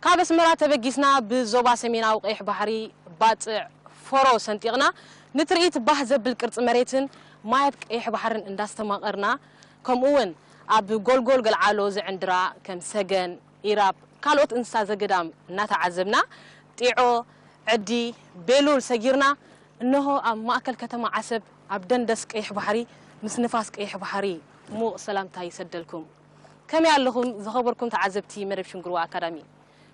ካብ ኣስመራ ተበጊስና ብዞባ ሰሜናዊ ቀይሕ ባሕሪ ባጽዕ ፎሮ ሰንጢቕና ንትርኢት ባህ ዘብል ቅርጺ መሬትን ማያት ቀይሕ ባሕርን እንዳስተማቐርና፣ ከምኡ እውን ኣብ ጎልጎል ገልዓሎ ዝዕንድራ ከም ሰገን፣ ኢራብ፣ ካልኦት እንስሳ ዘገዳም እናተዓዘብና፣ ጢዖ፣ ዕዲ፣ ቤሉል ሰጊርና፣ እነሆ ኣብ ማእከል ከተማ ዓሰብ፣ ኣብ ደንደስ ቀይሕ ባሕሪ፣ ምስ ንፋስ ቀይሕ ባሕሪ ሙቕ ሰላምታ ይሰደልኩም። ከመይ ኣለኹም ዝኸበርኩም ተዓዘብቲ መደብ ሽንግርዋ ኣካዳሚ?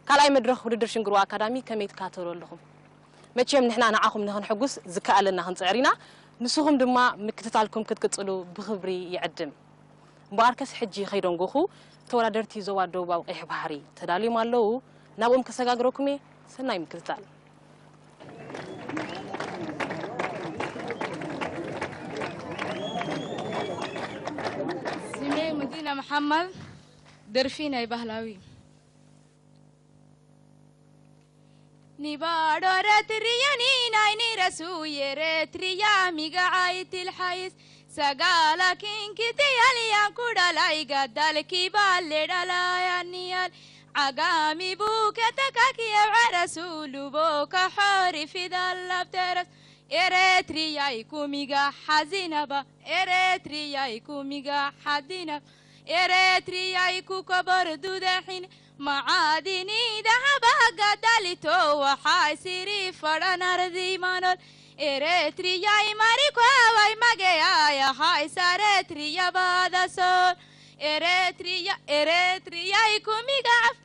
ካልኣይ መድረኽ ውድድር ሽንግርዋ ኣካዳሚ ከመይ ትከታተሉ ኣለኹም? መቸም ንሕና ንዓኹም ንኽንሕጉስ ዝከኣለና ክንጽዕር ኢና። ንስኹም ድማ ምክትታልኩም ክትቅጽሉ ብኽብሪ ይዕድም። እምበኣርከስ ሕጂ ከይደንጎኹ ተወዳደርቲ ዞባ ደቡባዊ ቀይሕ ባሕሪ ተዳልዮም ኣለዉ። ናብኦም ከሰጋግረኩም እየ። ሰናይ ምክትታል። ስሜ ሙዲና መሓመድ፣ ደርፊ ናይ ባህላዊ። Ni baro eretriya ni nai ni rasu eretriya miga aitil hais sagala kinkiti aliyan kudalai gadal ki balle dalaya niyal agami buketa kaki evra sulu boka hori fidal labteras eretriya ikumiga hazina ba eretriya ikumiga hazina eretriya iku kobar dudehin Maadini dahaba gadalito waxay siri fadhan ardi manol eretriya imari kwawai mageaya haisa eretriya badasol eretriya eretriya ikumiga af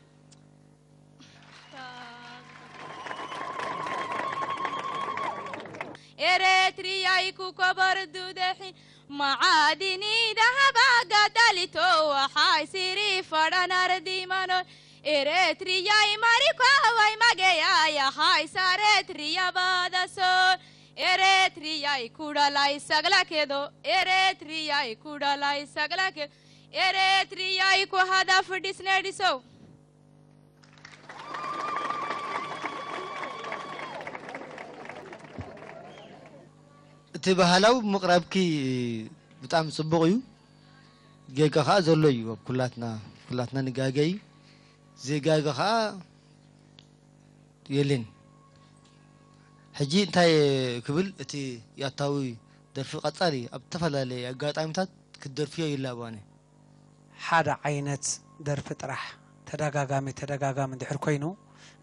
eretriya iku kobar dudehin Maadini dahaba gadalito waxay siri fadhan ardi manol eretriya imari kwawai mageaya haisa eretriya badasol eretriya ikudalai sagla kedo eretriya ikudalai sagla kedo eretriya iku hadaf disnediso እቲ ባህላዊ ምቕራብኪ ብጣዕሚ ጽቡቕ እዩ። ጌጋ ኸኣ ዘሎ እዩ ኣብ ኩላትና፣ ኩላትና ንጋገ እዩ። ዘይጋገ ኸኣ የልን። ሕጂ እንታይ ክብል፣ እቲ ያታዊ ደርፊ ቀጻሊ ኣብ ዝተፈላለየ ኣጋጣሚታት ክትደርፍዮ ይላበዋኒ። ሓደ ዓይነት ደርፊ ጥራሕ ተደጋጋሚ ተደጋጋሚ እንድሕር ኮይኑ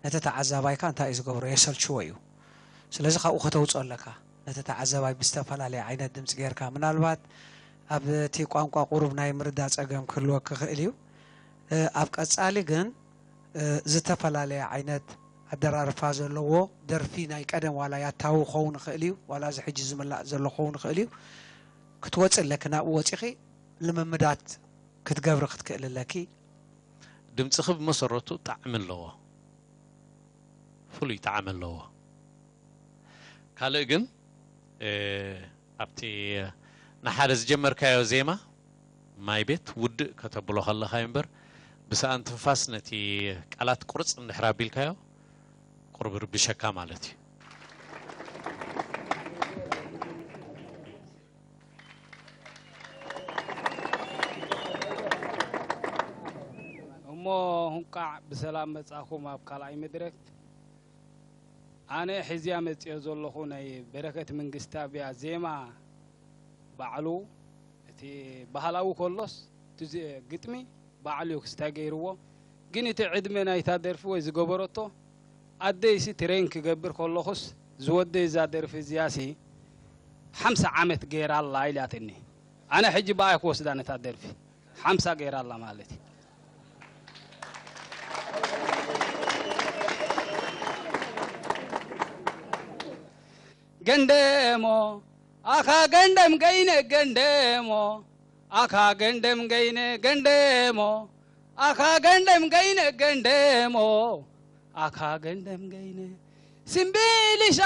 ነቲ ተዓዛባይካ እንታይ እዩ ዝገብሮ? የሰልችዎ እዩ። ስለዚ ካብኡ ከተውፅኦ ኣለካ። ነቲ ተዓዛባይ ብዝተፈላለየ ዓይነት ድምፂ ጌርካ ምናልባት ኣብቲ ቋንቋ ቁሩብ ናይ ምርዳእ ፀገም ክህልወካ ይኽእል እዩ። ኣብ ቀፃሊ ግን ዝተፈላለየ ዓይነት ኣደራርፋ ዘለዎ ደርፊ ናይ ቀደም ዋላ ያታዊ ክኸውን ይኽእል እዩ፣ ዋላ እዚ ሕጂ ዝምላእ ዘሎ ክኸውን ይኽእል እዩ። ክትወፂ ኣለኪ፣ ናብኡ ወፂኺ ልምምዳት ክትገብሪ ክትክእሊ ኣለኪ። ድምፅኺ ብመሰረቱ ጣዕሚ ኣለዎ፣ ፍሉይ ጣዕሚ ኣለዎ። ካልእ ግን ኣብቲ ንሓደ ዝጀመርካዮ ዜማ ማይ ቤት ውድእ ከተብሎ ከለኻ እምበር ብሰኣን ትንፋስ ነቲ ቃላት ቁርፅ እንድሕር ኣቢልካዮ ቁሩብ ይርብሸካ ማለት እዩ። እሞ እንቋዕ ብሰላም መጻኹም ኣብ ካልኣይ መድረክ። ኣነ ሕዝያ መጽዮ ዘለኹ ናይ በረከት መንግስታብያ ዜማ ባዕሉ እቲ ባህላዊ ከሎስ እቲ ግጥሚ ባዕሉ እዩ ክስታይ ገይርዎ። ግን እቲ ዕድመ ናይታ ደርፊ ወይ ዝገበረቶ ኣደይሲ ትሬን ክገብር ከለኹስ ዝወደይ እዛ ደርፊ እዚያሲ ሓምሳ ዓመት ገይራ ኣላ ኢላትኒ። ኣነ ሕጂ ብኣይ ክወስዳ ነታ ደርፊ ሓምሳ ገይራ ኣላ ማለት እዩ። ገንደሞ ኣኻ ገንደም ገይነ ገንደሞ ኣኻ ገንደም ገይነ ገንደሞ ኣኻ ገንደም ገይነ ገንደሞ ኣኻ ገንደም ገይነ ስምቢሊሻ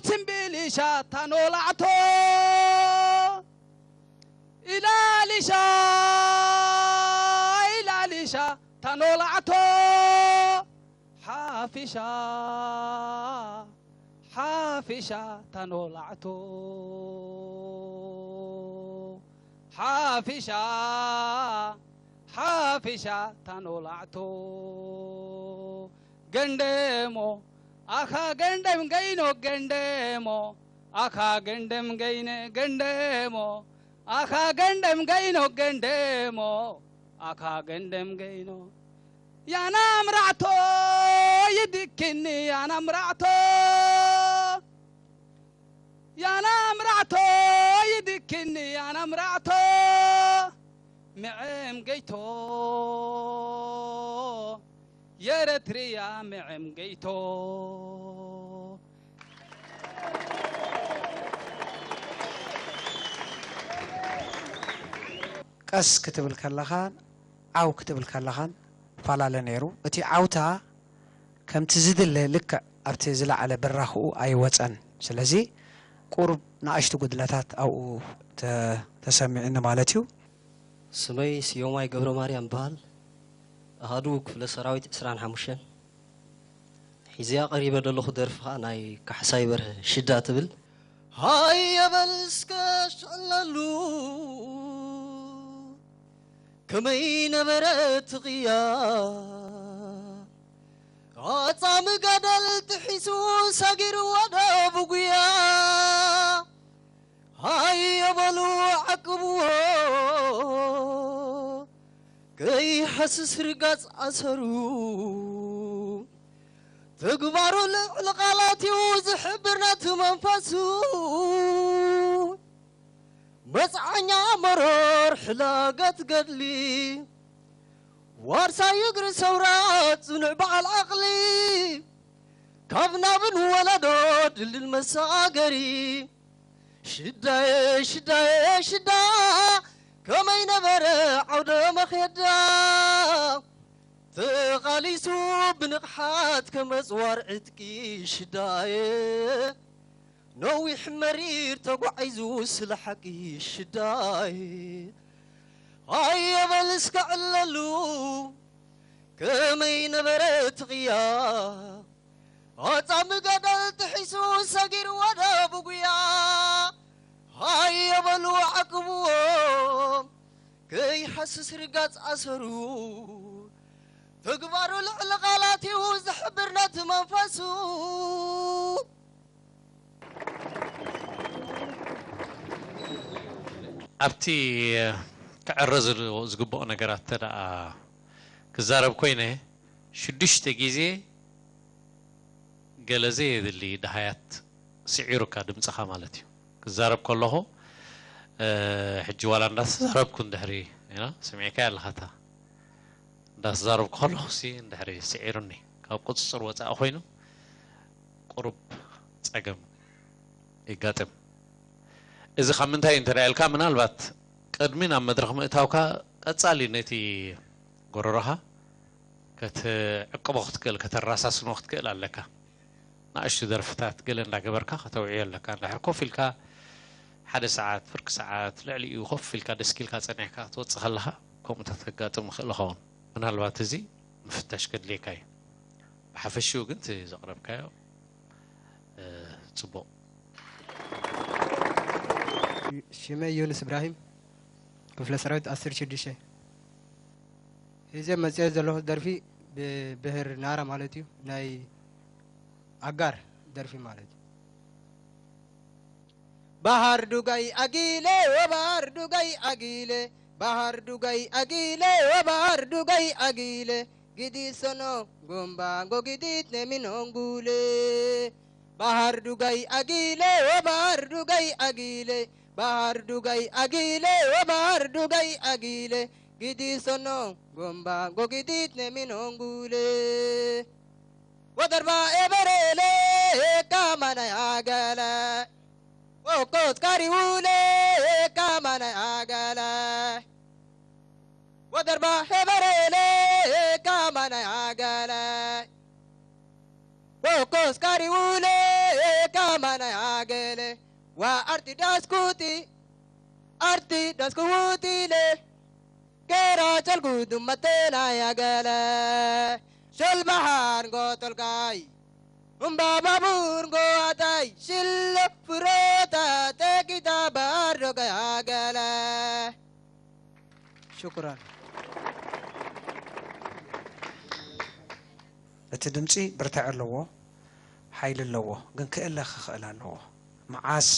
ስምቢሊሻ ታኖላዕቶ ኢላሊሻ ኢላሊሻ ታኖላዕቶ ሓፊሻ ሓፊሻ ታኖላዕቶ ሓፊሻ ሓፊሻ ታኖላዕቶ ገንደሞ ኣኻ ገንደም ገይኖ ገንደሞ ኣኻ ገንደም ገይነ ገንደሞ ኣኻ ገንደም ገይኖ ገንደሞ ኣኻ ገንደም ገይኖ ያናምራዕቶ ይድክኒ ያናምራዕቶ ያናምራዕቶ ይድክኒ ያናምራዕቶ ምዕም ገይቶ የረትርያ ምዕም ገይቶ ቀስ ክትብል ከለኻን ዓው ክትብል ከለኻን ፈላለ ነይሩ። እቲ ዓውታ ከምቲ ዝድለ ልክዕ ኣብቲ ዝለዓለ ብራኽኡ ኣይወጸን። ስለዚ ቁሩብ ንኣሽቱ ጉድለታት ኣብኡ ተሰሚዑኒ ማለት እዩ። ስመይ ስዮማይ ገብረማርያም ይበሃል። ኣሃዱ ክፍለ ሰራዊት ዕስራን ሓሙሽተን። ሒዘያ ቀሪበ ዘለኹ ደርፊ ኸዓ ናይ ካሕሳይ በርሀ ሽዳ ትብል። ሃየ በል እስከ ሽዕለሉ ከመይ ነበረ እቲ ቅያ ኣጻሚ ገደል ጥሒሱ ሰጊርዎ ዶ ብጉያ ሃየ በሉ ዓቅብዎ ከይሓስስ ርጋጽ ኣሰሩ ተግባሩ ልዕሊ ቃላት እዩ ዝሕብር ነቲ መንፈሱ መጽዓኛ መሮር ሕላገት ገድሊ ዋርሳይ እግሪ ሰውራ ጽኑዕ በዓል ዓቕሊ ካብ ናብን ወለዶ ድልድል መሰጋገሪ ሽዳየ ሽዳየ ሽዳ ከመይ ነበረ ዓውደ መኼዳ ተቓሊሱ ብንቕሓት ከመጽዋር ዕጥቂ ሽዳየ ነዊሕ መሪር ተጓዒዙ ስለ ሓቂ ሽዳየ ሃየ በል እስከ ዕለሉ ከመይ ነበረ እቲ ቅያ ኣጻሚ ገደል ጥሒሱ ሰጊርዎ ዶ ብጉያ ሃየ በሉ ዓቅብዎ ከይሓስስ ርጋጽ ኣሰሩ ተግባሩ ልዕሊ ቃላት እዩ ዝሕብር ነቲ መንፈሱ ኣብቲ ክዕረ ዝግብኦ ነገራት እንተ ደኣ ክዛረብ ኮይነ ሽዱሽተ ግዜ ገለ ዘየድሊ ደሃያት ስዒሩካ ድምፅኻ ማለት እዩ። ክዛረብ ከለኹ ሕጂ ዋላ እንዳተዛረብኩ እንድሕሪ you know ስሚዕካያ ኣለኻ እታ እንዳተዛረብኩ ከለኹ ሲ እንድሕሪ ስዒሩኒ ካብ ቁፅፅር ወፃኢ ኮይኑ ቁሩብ ፀገም የጋጥም። እዚ ካብ ምንታይ እዩ እንተ ኢልካ ምናልባት ቅድሚ ናብ መድረኽ ምእታውካ ቀፃሊ ነቲ ጎረሮኻ ከትዕቅቦ ክትክእል ከተራሳስኖ ክትክእል ኣለካ። ንኣሽቱ ደርፍታት ገለ እንዳገበርካ ከተውዕዮ ኣለካ። እንድሕር ኮፍ ኢልካ ሓደ ሰዓት ፍርቂ ሰዓት ልዕሊኡ ኮፍ ኢልካ ደስኪልካ ጸኒሕካ ክትወጽእ ከለኻ ከምኡታት ከጋጥም ይኽእል ይኸውን። ምናልባት እዚ ምፍታሽ ከድልየካ እዩ። ብሓፈሽኡ ግን እቲ ዘቕረብካዮ ጽቡቕ። ሽመይ ዮኑስ እብራሂም ክፍለ ሰራዊት ዓሰርተ ሽዱሽተ። ሒዘ መፅኤ ዘለኹ ደርፊ ብብሄር ናራ ማለት እዩ፣ ናይ ዓጋር ደርፊ ማለት እዩ። ባህር ዱጋይ ኣጊለ ወባህር ዱጋይ ኣጊለ ባህር ዱጋይ ኣጊለ ወባህር ዱጋይ ኣጊለ ጊዲት ሶኖ ጎምባንጎ ጊዲት ነሚኖንጉሌ ባህር ዱጋይ ኣጊለ ወባህር ዱጋይ ኣጊለ ባህር ዱጋይ ኣጊለ ወባህር ዱጋይ ኣጊለ ጊዲት ሶኖ ጎምባንጎ ጊዲት ነሚኖንጉሌ ወደርባ ኤበሬሌ ካማናይ ኣገለ ወኮት ካሪውሌ ካማናይ ኣገለ ወደርባ ሄበሬሌ ካማናይ ኣገለ ወኮስ ካሪውሌ ካማናይ ኣገለ ዋ ኣርቲ ዳስኩቲ ኣርቲ ዳስኩውቲሌ ገራ ጨልጉ ዱመቴና ያገለ ሸልባሃር ጎጦልጋይ እምባባቡር ጎዋታይ ሽሎ ፍሮታ ተቂታ ባርዶጋ ያገለ ሽኩራን። እቲ ድምጺ ብርትዐ ኣለዎ፣ ሓይሊ ኣለዎ፣ ግን ክእለ ክኽእል ኣለዎ። መዓስ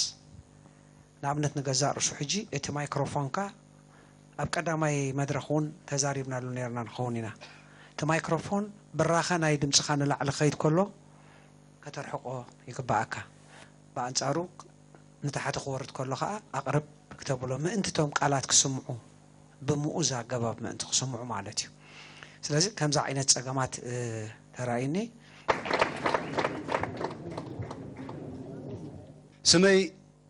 ንኣብነት ንገዛእ ርእሱ ሕጂ እቲ ማይክሮፎንካ ኣብ ቀዳማይ መድረኽ እውን ተዛሪብናሉ ነይርና ንኸውን ኢና። እቲ ማይክሮፎን ብራኸ ናይ ድምጽኻ ንላዕሊ ክኸይድ ከሎ ከተርሕቆ ይግባኣካ። ብኣንጻሩ ንታሕቲ ክወርድ ከሎ ኸኣ ኣቕርብ ክተብሎ ምእንቲ እቶም ቃላት ክስምዑ ብምኡዝ ኣገባብ ምእንቲ ክስምዑ ማለት እዩ። ስለዚ ከምዚ ዓይነት ጸገማት ተራእዩኒ። ስመይ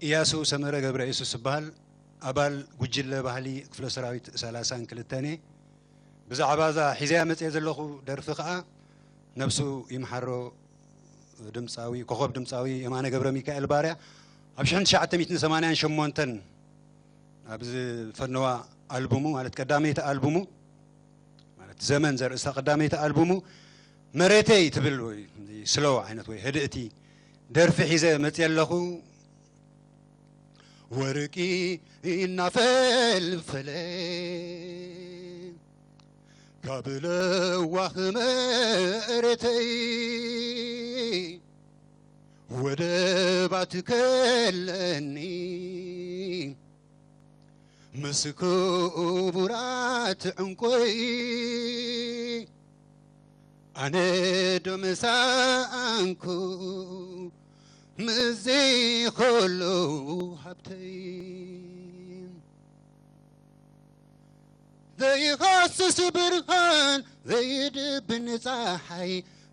እያሱ ሰመረ ገብረ የሱስ እበሃል። ኣባል ጉጅለ ባህሊ ክፍለ ሰራዊት ሰላሳን ክልተን እየ። ብዛዕባ እዛ ሒዘያ መፅየ ዘለኹ ደርፊ ከዓ ነብሱ ይምሓሮ ድምፃዊ ኮኸብ ድምፃዊ የማነ ገብረ ሚካኤል ባርያ ኣብ ሽሕን ትሽዓተ ሚእትን ሰማንያን ሸሞንተን ኣብ ዝፈነዋ ኣልቡሙ ማለት ቀዳመይቲ ኣልቡሙ ማለት ዘመን ዘርእስታ ቀዳመይቲ ኣልቡሙ መሬተይ ትብል ወይ ስሎው ዓይነት ወይ ህድእቲ ደርፊ ሒዘ መፅየ ኣለኹ። ወርቂ እናፈልፈለ ካብ ለዋህ መሬተይ ወደባት ከለኒ ምስ ክቡራት ዕንቆይ ኣነ ዶ ምሳኣንኩ ምስዚ ኩሉ ሃብተይ ዘይኸስስ ብርሃን ዘይድብን ፀሓይ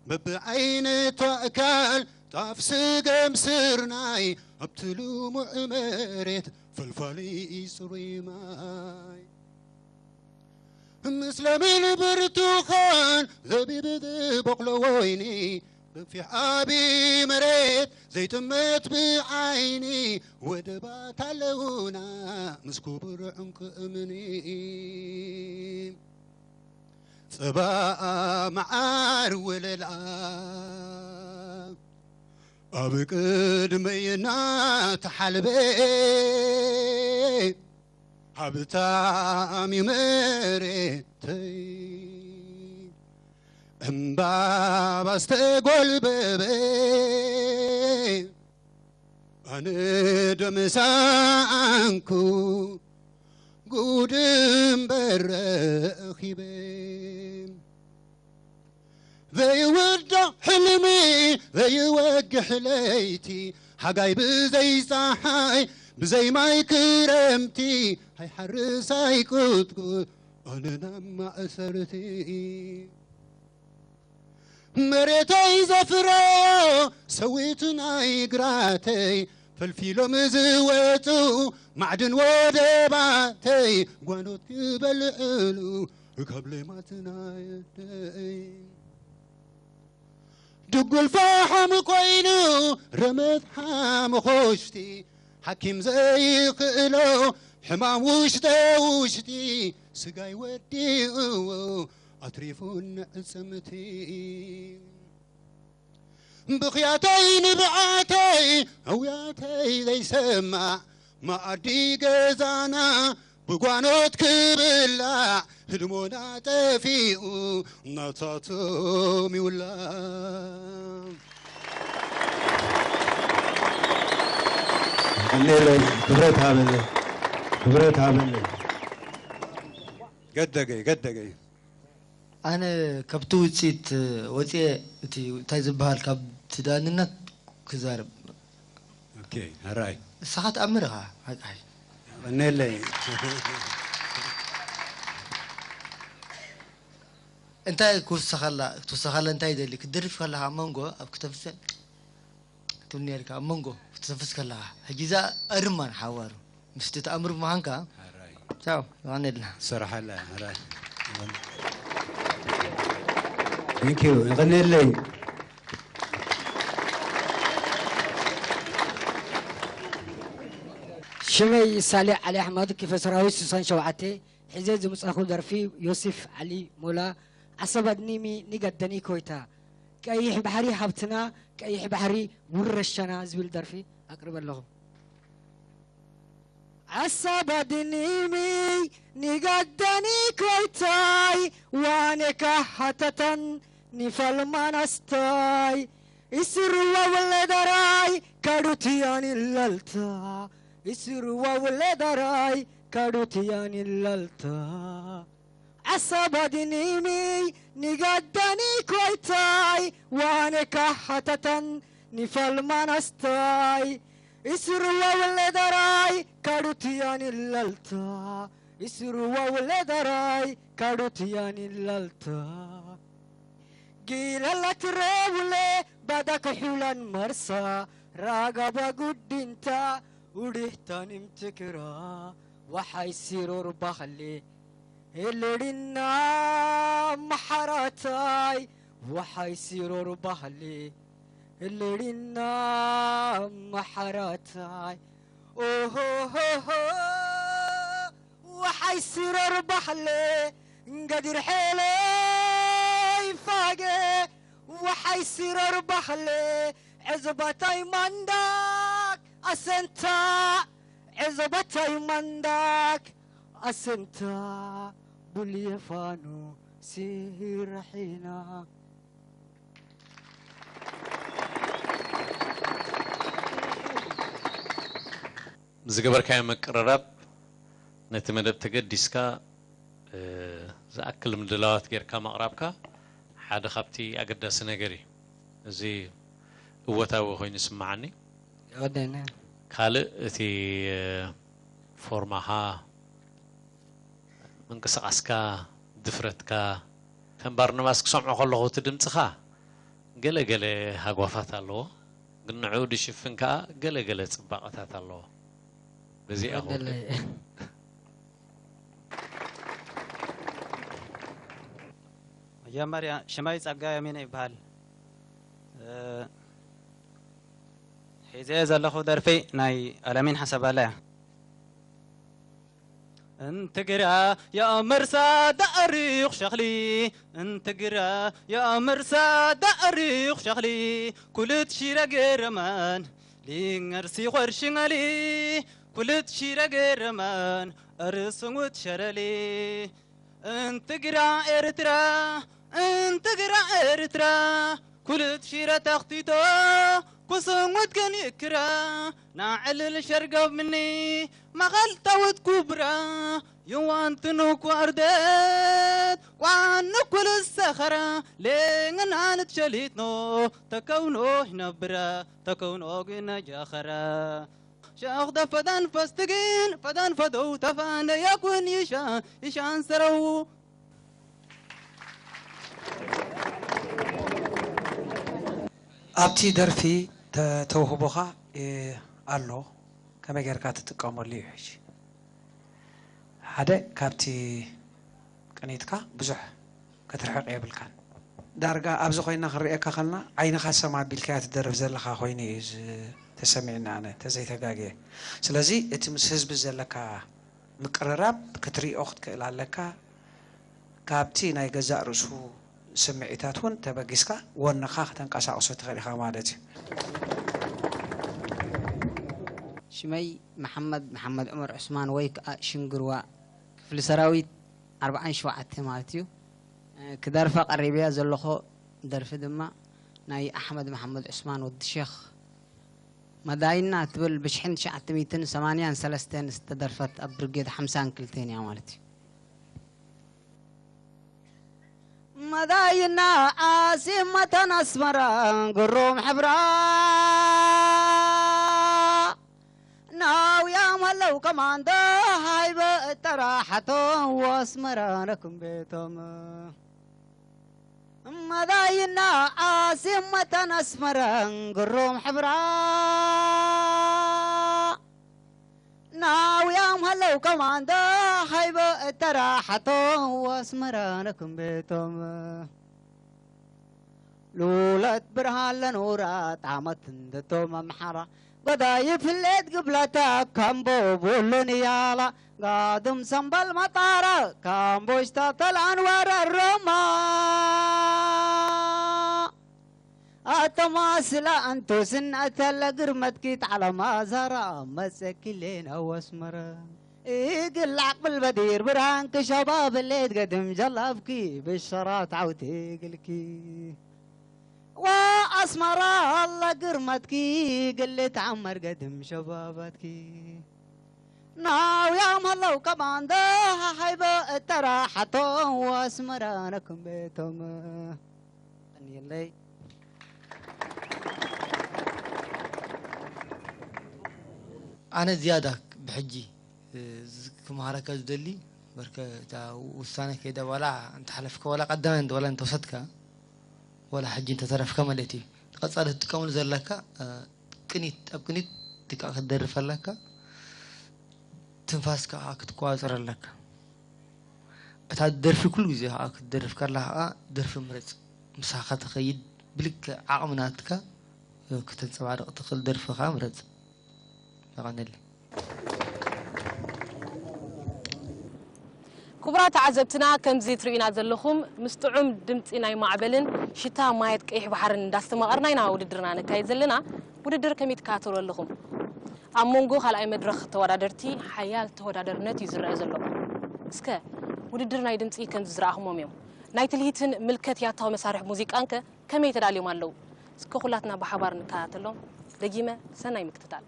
በብዓይነቱ ኣእካል ጣፍ ስገም ስርናይ ኣብቲ ልሙዕ መሬት ፈልፋሊ ፅሩይ ማይ ምስለምን ብርቱኻን ዘቢብ ዝበቑሎ ወይኒ ገፊሕ ዓቢ መሬት ዘይጥመት ብዓይኒ ወደባት ኣለውና ምስ ክቡር ዕንቁ እምኒ ጸባኣ መዓር ወለላ ኣብ ቅድመይ እናተሓልበ ሃብታም እዩ መሬተይ እምባባ ዝተጎልበበ ኣነ ዶ ምሳኣንኩ ጉድ እምበር ረኺበ ዘይውዳእ ሕልሚ ዘይወግሕ ለይቲ ሓጋይ ብዘይ ፀሓይ ብዘይ ማይ ክረምቲ ኣይሓርስ ኣይቁጥቁጥ ኣነ ናብ ማእሰርቲ መሬተይ ዘፍረዮ ሰዊት ናይ ግራተይ ፈልፊሎም ዝወፁ ማዕድን ወደባተይ ጓኖት ክበልዕሉ ካብ ሌማት ናይ ኣደይ ድጉል ፈሓም ኮይኑ ረመት ሓምኾሽቲ ሓኪም ዘይኽእሎ ሕማም ውሽጠ ውሽጢ ስጋይ ወዲእዎ ኣትሪፉ ንዕፅምቲ ብኽያተይ ንብዓተይ ኣውያተይ ዘይሰማዕ መኣዲ ገዛና ብጓኖት ክብላዕ ህድሞና ጠፊኡ ናታቶም ይውላዕ ቀኔለይ ክብረት ሃበለይ ክብረት ሃበለይ ገደገይ ገደገይ ኣነ ካብቲ ውፅኢት ወፅኤ እቲ እንታይ ዝበሃል ካብቲ ዳንነት ክዛረብ ኦኬ ሕራይ ንስኻ ትኣምር ኢኻ ሓቃይ ቀኔለይ እንታይ ክውሰኸላ ክትውሰኸላ እንታይ ይደሊ ክትደርፍ ከለኻ ኣብ መንጎ ኣብ ክተፍሰ ትብል ነርካ ኣብ መንጎ ክትተንፍስ ከለኻ ሕጂ እዛ ኣርማ ንሓዋሩ ምስቲ ተኣምር ምዃንካ ሕራይ ቻው ይቐነልና ሰራሓላ ሕራይ Thank you የቐኔለይ ሽመይ ሳሌሕ ዓሊ ኣሕመድ ክፍለ ሰራዊት ስሳን ሸውዓተ ሒዘ ዝምጻኹ ደርፊ ዮሲፍ ዓሊ ሞላ ዓሰብ ኣድኒሚ ንገደኒ ኮይታ ቀይሕ ባሕሪ ሃብትና ቀይሕ ባሕሪ ውረሻና ዝብል ደርፊ ኣቅርበ ኣለኹ። ዓሰብ ኣድኒሚ ንገደኒ ኮይታይ ዋኔካ ሃተተን Ni falman astai, isruwa wala darai, kadutiyan illalta. Isruwa wala darai, kadutiyan illalta. Asaba dinimi, ni gaddani koitai, wane kahatatan, ni falman astai. Isruwa wala darai, kadutiyan illalta. Isruwa wala darai, kadutiyan illalta. Gila la tirewle, bada kahulan marsa, raga bagudinta, urihtan imtikra, waxay siror bahli, ilirina maharatay, waxay siror bahli, ilirina maharatay. Ohohoho, waxay siror bahle, ngadir hele ifage, waxay siror bahle, ezbatay mandak asenta, ezbatay mandak asenta, bulyefanu sirahina. ዝገበርካዮ ምቅርራብ ነቲ መደብ ተገዲስካ፣ እ፣ ዝኣክል ምድላዋት ጌርካ ምቕራብካ ሓደ ካብቲ ኣገዳሲ ነገር እዩ። እዚ እወታዊ ኮይኑ ይስምዓኒ። የቐንየልና። ካልእ እቲ፣ እ፣ ፎርማኻ፣ ምንቅስቓስካ፣ ድፍረትካ፣ ከም ባርናባስ ክሰምዖ ከለኹ እቲ ድምጽኻ ገለ ገለ ሃጓፋት ኣለዎ፣ ግን ንዕኡ ድሽፍን ከኣ ገለ ገለ ጽባቐታት ኣለዎ። በዚኣ የቐንየልና። መጀመርያ ሽመይ ጸጋይ ኣሚነ ይበሃል። እ፣ ሒዘ ዘለኹ ደርፊ ናይ ኣለሚን ሓሰባላ እያ። እንትግራ የእምርሳ ዳእሪኽ ሸኽሊ፣ እንትግራ የእምርሳ ዳእሪኽ ሸኽሊ፣ ኩልት ሺረ ገረመን ሊንገርሲ ኾርሽንገሊ፣ ኩልት ሺረ ገረመን እርስንጉት ሸረሊ። እንትግራ ኤርትራ፣ እንትግራ ኤርትራ፣ ኩልት ሺረ ተኽቲቶ፣ ኩስንጉት ግን ይክራ፣ ናዕልል ሸርገብ ምኒ፣ መኸልተውት ኩብራ፣ ይዋንትኑ ኩዕርደት፣ ቋኑ ኩልሰኸራ፣ ሌንግናንት ሸሊትኖ፣ ተከውኖ ይነብራ፣ ተከውኖ ግን ጀኸራ። ሸኽ ደፈዳን ፈስትግን ፈዳን ፈደው ተፋነ የኩን ይሻ ይሻን ሰረው። ኣብቲ ደርፊ ተ- ተውህቦኻ እ፣ ኣሎ፣ ከመይ ጌርካ ትጥቀመሉ እዩ። ሕጂ ሓደ ካብቲ ቅኒትካ ብዙሕ ክትርሕቕ የብልካን። ዳርጋ ኣብዚ ኮይና ክንርእየካ ከለና ዓይንኻ ሰም ኣቢልካያ ትደርፍ ዘለኻ ኮይኑ እዩ ተሰሚዕኒ ኣነ ተዘይተጋግየ። ስለዚ እቲ ምስ ህዝቢ ዘለካ ምቅርራብ ክትሪኦ ክትክእል ኣለካ። ካብቲ ናይ ገዛእ ርእሱ ስምዒታት እውን ተበጊስካ ወንኻ ከተንቀሳቕሶ ትኽእል ኢኻ ማለት እዩ። ሽመይ መሓመድ መሓመድ ዑመር ዑስማን ወይ ከዓ ሽንግርዋ ክፍሊ ሰራዊት ኣርብዓን ሸውዓተን ማለት እዩ። ክደርፋ ቀሪበያ ዘለኹ ደርፊ ድማ ናይ ኣሕመድ መሓመድ ዑስማን ወዲ ሸኽ መዳይና ትብል ብሽሕን ትሽዓተ ሚእትን ሰማንያን ሰለስተን ዝተደርፈት ኣብ ብርጌድ ሓምሳን ክልተን እያ ማለት እዩ። መዳይና ዓሲመተን ኣስመራ ግሩም ሕብራ ናውያም ሃለው ከማንዶ ሃይበ እጠራሓቶም ኣስመራ ነክም ቤቶም መዳይና ዓሲመተን ኣስመራ ግሩም ሕብራ ናውያም ሃለው ከማንዶ ሃይበ እተራሓቶም ኣስመራ ነክም ቤቶም ሉለት ብርሃን ለኑራ ጣመት እንደቶም ኣምሓራ ገዳይ ፍሌት ግብላታ ካምቦ ቡሉን ያላ ጋድም ሰምበል መጣራ ካምቦሽታ ተልኣን ወረሮማ ኣተማስላ ኣንቶስን ኣተለ ግርመትኪት ዓለማ ዛራ መጸኪሌን ኣወስመረ ይግላዕ ቅብል በዲር ብርሃንኪ ሸባብ ሌት ገድም ጀላብኪ ብሸራት ዓውቲ ግልኪ ወኣስመራ ኣላ ግርመትኪ ግሊ ተዓመር ገድም ሸባባትኪ ናውያም ኣለዉ ከባንደ ሃይበ እተራ ሓቶም ወኣስመራ ነክም ቤቶም ቀንየለይ ኣነ ዝያዳ ብሕጂ እ፣ ዝ- ክመሃረካ ዝደሊ በርከ እታ ውሳነ ከይዳ ዋላ እንተሓለፍካ ዋላ ቀዳማይ እንተ ዋላ እንተወሰድካ ዋላ ሕጂ እንተተረፍካ ማለት እዩ ቀጻሊ ትጥቀምሉ ዘለካ እ፣ ቅኒት ኣብ ቅኒት ድቃ ክትደርፍ ኣለካ ትንፋስካ ከዓ ክትቆጻጸር ኣለካ እታ ደርፊ ኩሉ ግዜ ከዓ ክትደርፍ ከላ ከዓ ደርፊ ምረጽ ምሳኻ ትኸይድ ብልክዕ ዓቕሚ ናትካ እ፣ ከተንጸባርቕ ትኽእል ደርፊ ከዓ ምረጽ የቐንየለይ ክቡራት ተዓዘብትና ከምዚ ትርእዩና ዘለኹም ምስ ጥዑም ድምፂ ናይ ማዕበልን ሽታ ማያት ቀይሕ ባሕርን እንዳስተማቐርና ኢና ውድድርና ነካይድ ዘለና። ውድድር ከመይ ትከታተሉ ኣለኹም? ኣብ መንጎ ካልኣይ መድረኽ ተወዳደርቲ ሓያል ተወዳደርነት እዩ ዝረአ ዘሎ። እስከ ውድድር ናይ ድምፂ ከምዚ ዝረኣኹሞም እዮም። ናይ ትልሂትን ምልከት ያታዊ መሳርሒ ሙዚቃንከ ከመይ ተዳልዮም ኣለዉ? እስከ ኩላትና ብሓባር ንከታተሎም። ደጊመ ሰናይ ምክትታል።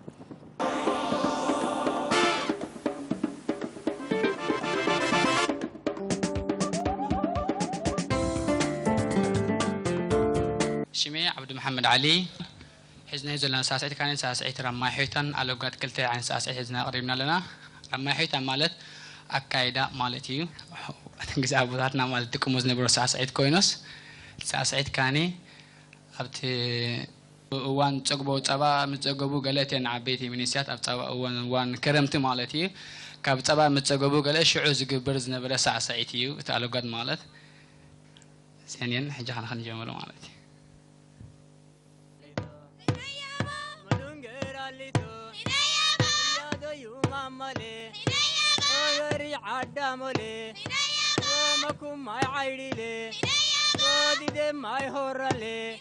ሽሜ ዓብዱ መሓመድ ዓሊ ሒዝናዮ ዘለና ሳዕስዒት ካነ ሳዕስዒት ራማይ ሖይታን ኣለጓት ክልተ ዓይነት ሳዕስዒት ሒዝና ቀሪብና ኣለና። ራማይ ሖይታ ማለት ኣካይዳ ማለት እዩ። እቲ ግዜ ኣቦታትና ማለት ዝጥቀሞ ዝነበሩ ሳዕስዒት ኮይኖስ ሳዕስዒት ካነ ኣብቲ እዋን ጸግቦ ጸባ ምስ ጸገቡ ገለ እተን ዓበይቲ ሚኒስትያት ኣብ ጸባ እዋን እዋን ክረምቲ ማለት እዩ ካብ ጸባ ምስ ጸገቡ ገለ ሽዑ ዝግበር ዝነበረ ሳዕስዒት እዩ እቲ ኣለጓት ማለት ሰኔን ሕጂ ኸነ ክንጀምሮ ማለት እዩ Adamole, Oyori Adamole, Makumai Aidile, Odide Mai Horale,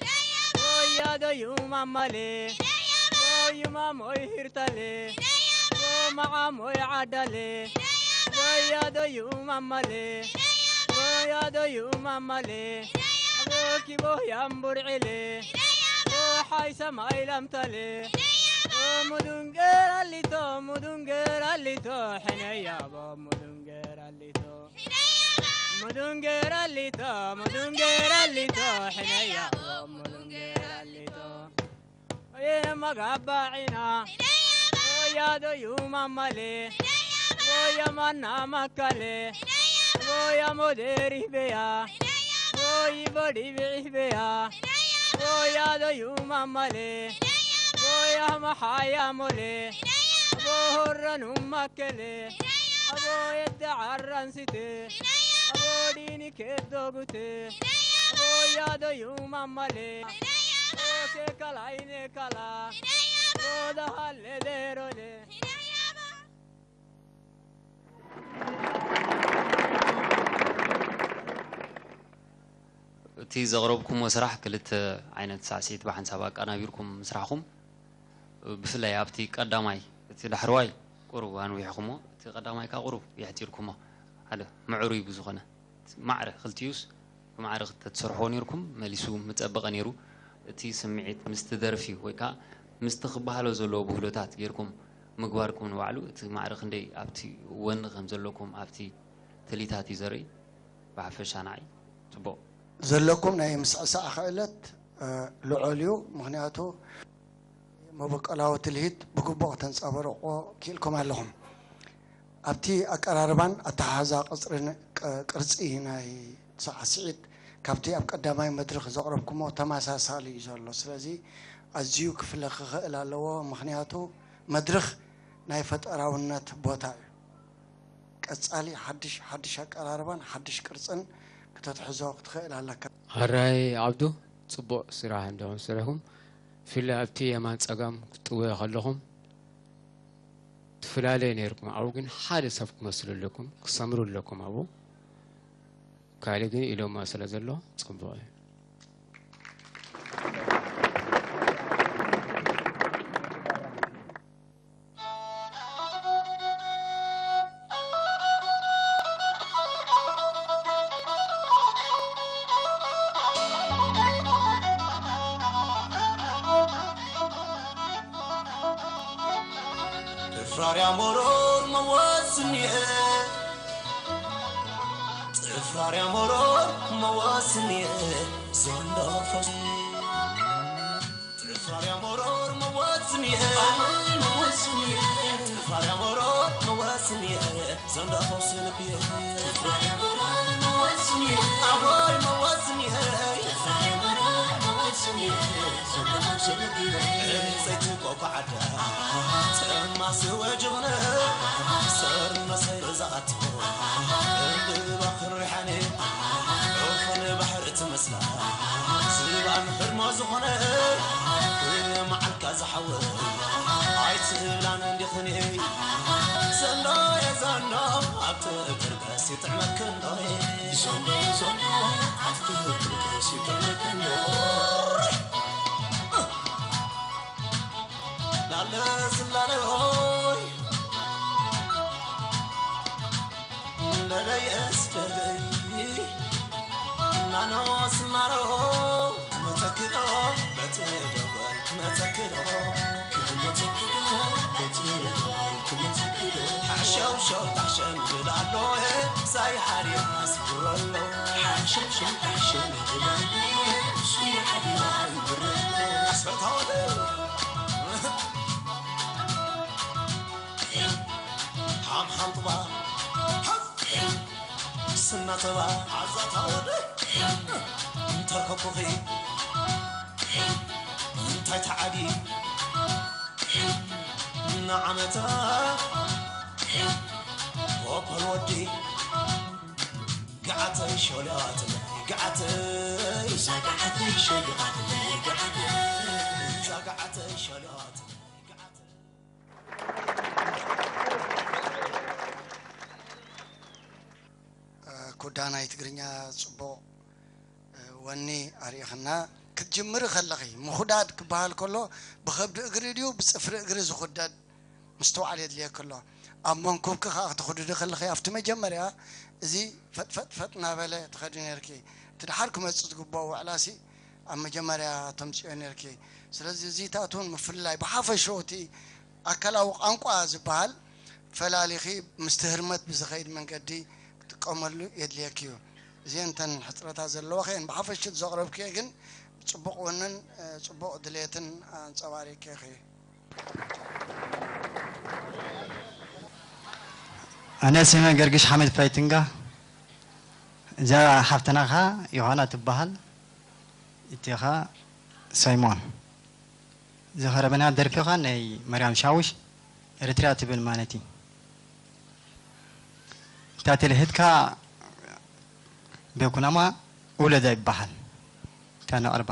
Oyado Yumamale, Oyuma Moi Hirtale, Omaa Moi Adale, Oyado Yumamale, Oyado Yumamale, Abokibo Yamburele, Ohai Samai Lamtale, Mudungera Lito, Mudungera Lito, Heneyabo Mudungera Lito. Mudungera Lito, Mudungera Lito, Heneyabo Mudungera Lito. Oye Magabaina, Oyado Yumamale, Oya Mana Makale, Oya Moderi Bea, Oyi Bodi Bea, Oyado Yumamale, Oya Mahaya Mole, Bohorra Numakele, Abo Edda Arransite, Abo Dini Kedogute, Abo Yado Yumamale, Abo Kekala Inekala, Abo Dahalle Derole. እቲ ዘቕረብኩሞ ስራሕ ክልተ ዓይነት ሳዕስዒት ብሓንሳብ ኣቀናቢርኩም ምስራሕኹም ብፍላይ ኣብቲ ቀዳማይ እቲ ዳሕረዋይ ቁሩብ ኣንዊሕኹሞ እቲ ቀዳማይ ከኣ ቁሩብ የሕጺርኩሞ ሓደ ምዕሩይ ብዝኾነ ማዕረ ክልቲኡስ ብማዕረ ተትሰርሕዎ ኔርኩም መሊሱ ምጸበቐ ኔሩ። እቲ ስምዒት ምስቲ ደርፊ ወይ ከኣ ምስቲ ክበሃሎ ዘለዎ ብህሎታት ጌርኩም ምግባርኩም ንባዕሉ እቲ ማዕረ ክንደይ ኣብቲ ወኒ ከም ዘለኩም ኣብቲ ትልሂታት እዩ ዘርኢ። ብሓፈሻ ንዓይ ጽቡቕ። ዘለኩም ናይ ምስዕሳዕ ክእለት ልዑል እዩ። ምኽንያቱ መበቆላዊ ትልሂት ብግቡእ ከተንጸባርቑዎ ክኢልኩም ኣለኹም። ኣብቲ ኣቀራርባን ኣተሓሕዛ ቅርጺ ናይ ሳዕስዒት ካብቲ ኣብ ቀዳማይ መድረኽ ዘቕረብኩሞ ተመሳሳሊ እዩ ዘሎ። ስለዚ ኣዝዩ ክፍለ ክኽእል ኣለዎ፣ ምኽንያቱ መድረኽ ናይ ፈጠራውነት ቦታ እዩ። ቀጻሊ ሓድሽ ሓድሽ ኣቀራርባን ሓድሽ ቅርጽን ክተትሕዞ ክትኽእል ኣለካ። ሕራይ ዓብዱ፣ ጽቡቕ ስራሕ እንዲኹም ሰሪሕኩም። ብፍላይ ኣብቲ የማን ጸጋም ክትጥውዮ ከለኹም ትፈላለዩ ነይርኩም። ኣብኡ ግን ሓደ ሰብ ክትመስሉ ኣለኩም፣ ክትሰምሩ ኣለኩም ኣብኡ። ካልእ ግን ኢሎማ ስለ ዘሎ ጽቡቕ እዩ። ጥፍራርያ መሮር መወስንየ፣ ጥፍራርያ መሮር መወስንየ፣ ዘንዳፈስ። ጥፍራርያ መሮር መወስንየ፣ መወስንየ፣ ጥፍራርያ መሮር መወስንየ፣ ዘንዳፈስ ልብየ። ጥፍራርያ መሮር መወስንየ፣ ኣቦይ መወስንየ፣ ጥፍራርያ መሮር መወስንየ፣ ዘንዳፈስ ልብየ። ዕንፀይቲ ቆቋ ዓዳ፣ ተማስወ ጅግነ፣ ሰርኖ ሰይሩ ዝኣትዎ፣ ዕምብባ ክንሪሓኒ፣ ዑፉን ባሕሪ ትመስላ፣ ዝባን ሕድሞ ዝኾነ፣ መዓልካ ዝሓወ፣ ኣይትብላን እንዲኽኒ፣ ዘንዶ የዘንዶ፣ ኣብቲ እግር ቀስ ይጥዕመክን ዶይ፣ ዘንዶ የዘንዶ፣ ኣብቲ እግር ቀስ ይጥዕመክን ዶይ። ላለ ዝላለ ሆይ፣ ለለይ እስደለይ፣ ናኖ ስማሮ፣ መተክዶ፣ በትደወል፣ መተክዶ፣ መተክዶ፣ በትደወል፣ መተክዶ። ሓሸው ሸው ታሸም ዝላሎ፣ ሳይ ሓሪ ኣስብረሎ። ሓሸው ሸው ታሸም ዝላሎ፣ ሳይ ሓሪ ኣስብረሎ። ኣስፈታወት። ሓምሓም ጥባ፣ ስና ተባ፣ ዓዛታ ወደ፣ እንተርከብኩኺ፣ እንታይ ተዓዲ፣ ንዓመታ፣ ወኮል ወዲ፣ ገዓተይ ሸሊኣትለይ፣ ገዓተይ፣ እዛ ገዓተይ ሸሊኣትለይ፣ ገዓተይ፣ እዛ ገዓተይ ሸሊኣትለይ፣ ገዓተይ። ኩዳ ናይ ትግርኛ ጽቡቕ ወኒ ኣርኢኽና። ክትጅምሪ ከለኺ፣ ምኹዳድ ክበሃል ከሎ፣ ብኸብዲ እግሪ ድዩ ብጽፍሪ እግሪ ዝኹደድ ምስትውዓል የድልየኪ ኣሎ። ኣብ መንኩብኪ ከኣ ክትኹድዲ ከለኺ፣ ኣብቲ መጀመርያ እዚ ፈጥ ፈጥ ፈጥ እናበለ ትኸዲ ነርኪ። እቲ ደሓር ክመጽእ ዝግብኦ ውዕላሲ ኣብ መጀመርያ ተምጽዮ ነርኪ። ስለዚ እዚታት እውን ምፍልላይ ብሓፈሽኡ እቲ ኣካላዊ ቋንቋ ዝበሃል ፈላሊኺ ምስቲ ህርመት ብዝኸይድ መንገዲ ክጥቀመሉ የድልየኪ እዩ። እዚአን እተን ሕጽረታት ዘለዋኺ እየን። ብሓፈሽኡ ዘቕረብክዮ ግን ጽቡቕ ወንን፣ እ፣ ጽቡቕ ድሌትን ኣንጸባሪቕኪ ኢኺ። ኣነ ስመ ገርግሽ ሓመድ ፋይትንጋ፣ እዛ ሓፍትና ኸኣ ዮሃና ትበሃል፣ እቲ ኸኣ ሳይሞን። ዝኸረበና ደርፊ ኸኣ ናይ መርያም ሻውሽ ኤርትርያ ትብል ማለት እዩ። እታ ትልህትካ ቤኩናማ ውለዳ ይበሃል። እታ ነቕርባ።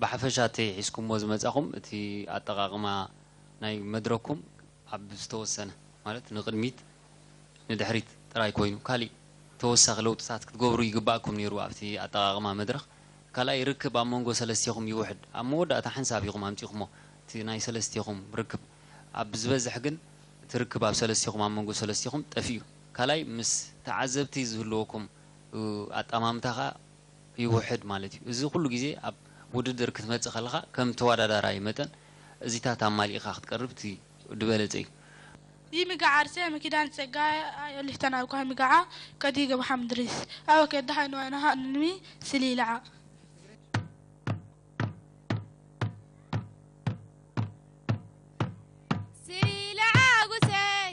ብሓፈሻ እቲ ሒዝኩሞ ዝመጻኹም እቲ ኣጠቓቕማ ናይ መድረኩም ኣብ ዝተወሰነ ማለት ንቕድሚት ንድሕሪት ጥራይ ኮይኑ ካሊእ ተወሳኺ ለውጥታት ክትገብሩ ይግባእኩም ነይሩ ኣብቲ ኣጠቓቕማ መድረኽ። ካልኣይ ርክብ ኣብ መንጎ ሰለስቴኹም ይውሕድ። ኣብ መወዳእታ ሓንሳብ ኢኹም ኣምጺኹሞ እቲ ናይ ሰለስቴኹም ርክብ። ኣብ ዝበዝሕ ግን እቲ ርክብ ኣብ ሰለስቴኹም ኣብ መንጎ ሰለስቴኹም ጠፊኡ። ካልኣይ ምስ ተዓዘብቲ ዝህልወኩም ኣጠማምታ ኸኣ ይውሕድ ማለት እዩ። እዚ ኩሉ ግዜ ኣብ ውድድር ክትመጽእ ከለኻ ከም ተወዳዳራይ መጠን እዚታት ኣማሊእኻ ክትቀርብ እቲ ዝበለጸ እዩ። ይምጋዓ ኣርሴ መኪዳን ጸጋ ኣዮሊፍተን ኣብ ኳ ይምጋዓ ከዲ ገብሓ ምድሪስ ኣብ ከዲ ሃይንዋይና ሃንሚ ስሊላዓ ስሊላዓ ጉሰይ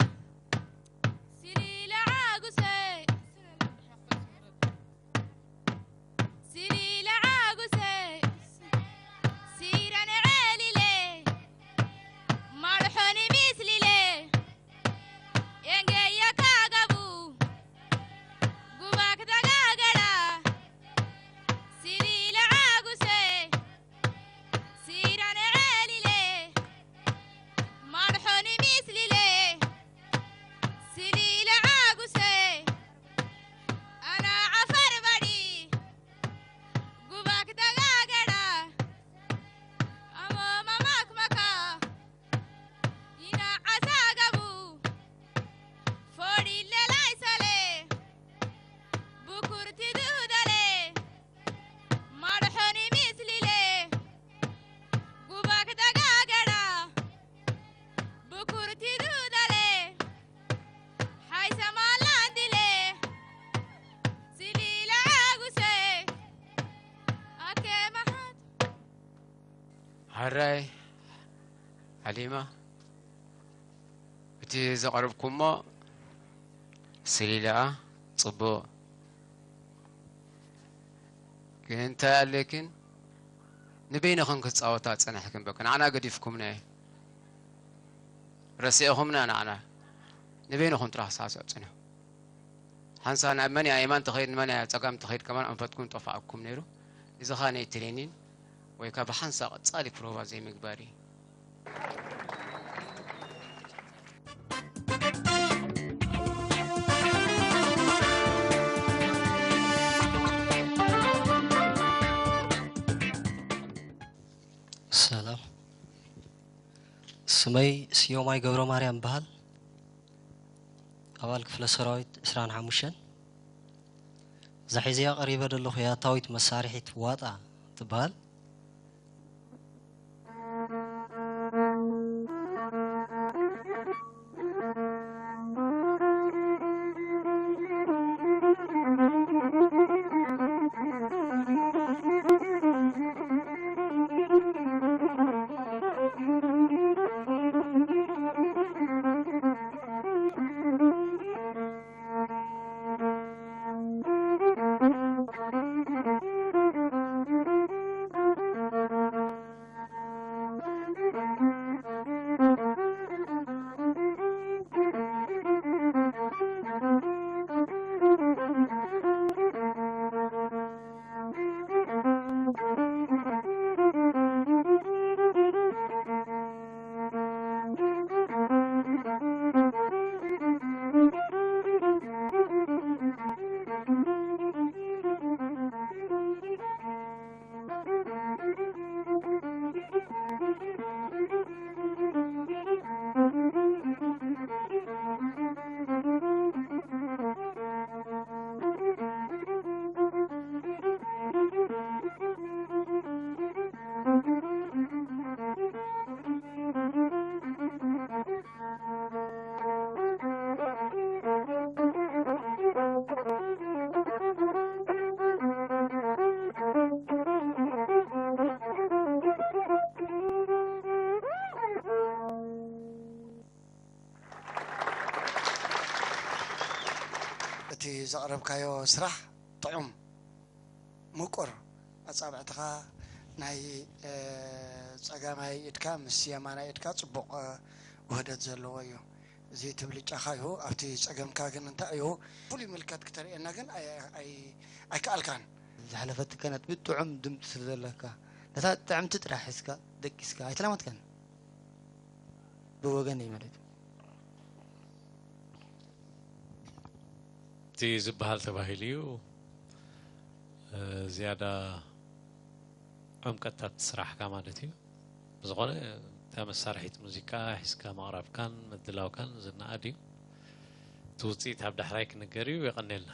ስሊላዓ ጉሰይ ስሊላዓ ጉሰይ ሲረን ዕሊለ ማርሖኒ ሚስሊለ የንገየካ ገቡ ጉባክ ተጋገዳ ሲሊለ ዓጉሰ ሲራነ ዕሊለ ማርሖኒ ሚስሊለ ሲሊለ ዓጉሰ ኣና ዓፈር ባዲ ጉባክ ተጋገዳ ኣሞ ማማክ መካ ይና ዓሳ ገቡ ፎዲ ለላይ ሰለ ብኩርቲ ዝህደለ ማርሖኒ ሚስሊለ ጉባክ ተጋገዳ ብኩርቲ ዝህደለ ሓይሰማላ እንዲለ ሲሊለ ዓጉሰ ኣከ መሓት ሕራይ ሓሊማ እቲ ዘቕረብኩሞ ስሊላኣ ጽቡቕ ግን እንታይ ኣለክን ንበይንኽን ክትጻወታ ጸናሕክን በቃ ንዓና ገዲፍኩምና ረሲዕኹምና ንዓና ንበይንኹም ጥራሕ ሳስዕ ጽንሑ ሓንሳ ናብ መን እያ የማን ትኸይድ ንመን እያ ጸጋም ትኸይድ ከማን ኣንፈትኩም ጠፋኣኩም ነይሩ እዚ ኸኣ ናይ ትሬኒን ወይ ከኣ ብሓንሳ ቀጻሊ ፕሮቫ ዘይምግባር እዩ። ሰላም፣ ስመይ ስዮማይ ገብረማርያም ይበሃል። ኣባል ክፍለ ሰራዊት ዕስራን ሓሙሽተን። እዛ ሒዘያ ቀሪበ ዘለኹ ያታዊት መሳርሒት ዋጣ ትበሃል። እቲ ዘቕረብካዮ ስራሕ ጥዑም፣ ምቁር፣ ኣጻብዕትኻ ናይ ጸጋማይ ኢድካ ምስ የማናይ ኢድካ ጽቡቕ ውህደት ዘለዎ እዩ። እዚ እቲ ብልጫኻ እዩ። ኣብቲ ጸገምካ ግን እንታይ እዩ? ፍሉይ ምልከት ክተርእየና ግን ኣይከኣልካን። ዝሓለፈት ከነት ብጥዑም ድምፂ ስለ ዘለካ ነታ ጥዕምቲ ጥራሕ ሒዝካ ደቂስካ ኣይተላመድካን። ብወገን እዩ ማለት እዩ። እቲ ዝበሃል ተባሂሉ እዩ። ዝያዳ ዕምቀታት ስራሕካ ማለት እዩ። ብዝኾነ እታ መሳርሒት ሙዚቃ ሒዝካ ምቕራብካን ምድላውካን ዝነኣድ እዩ። እቲ ውፅኢት ኣብ ዳሕራይ ክንገር እዩ። የቐኔልና።